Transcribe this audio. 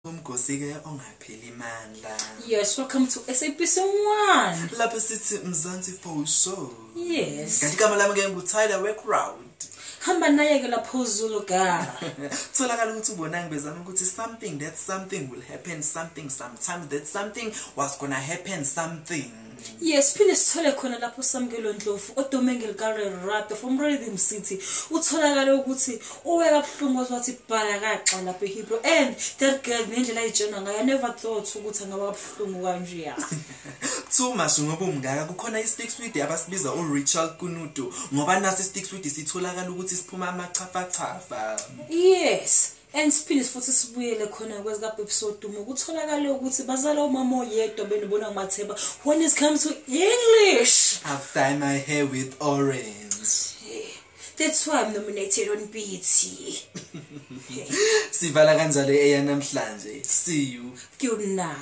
Umgosi-ke ongapheli mandla. Yes, welcome to SABC 1. Lapho sithi Mzansi for show. Yes. Kanti igama lami ke nguTyler Wekrowd. Hamba naye ke lapho Zulu ga. Tholakala ukuthi ubonang bezama ukuthi something that something will happen, something sometimes that something was gonna happen, something. Yes, phinde sithole khona lapho Samkelo Ndlovu odume ngelikaRerato from Rhythm City. Utholakala ukuthi uwe kabuhlungu wathi bhalakaxa lapha eHebrew and that girl nendlela ayitshena ngayo, I never thought ukuthi angaba kabuhlungu kanje ya. Kuthiwa umashu ngoba umngaka kukhona i-stick sweet abasibiza uRichard Kunutu ngoba nasi i-stick sweet sitholakala ukuthi siphuma amachafachafa. Yes. And siphinde futhi sibuyele khona kwezikaBabes Wodumo, kutholakala ukuthi bazala umama oyedwa benobona nguMatheba when it comes to English. I've dyed my hair with orange. That's why I'm nominated on BET. Sivala kanjalo eyanamhlanje. See you. Good night.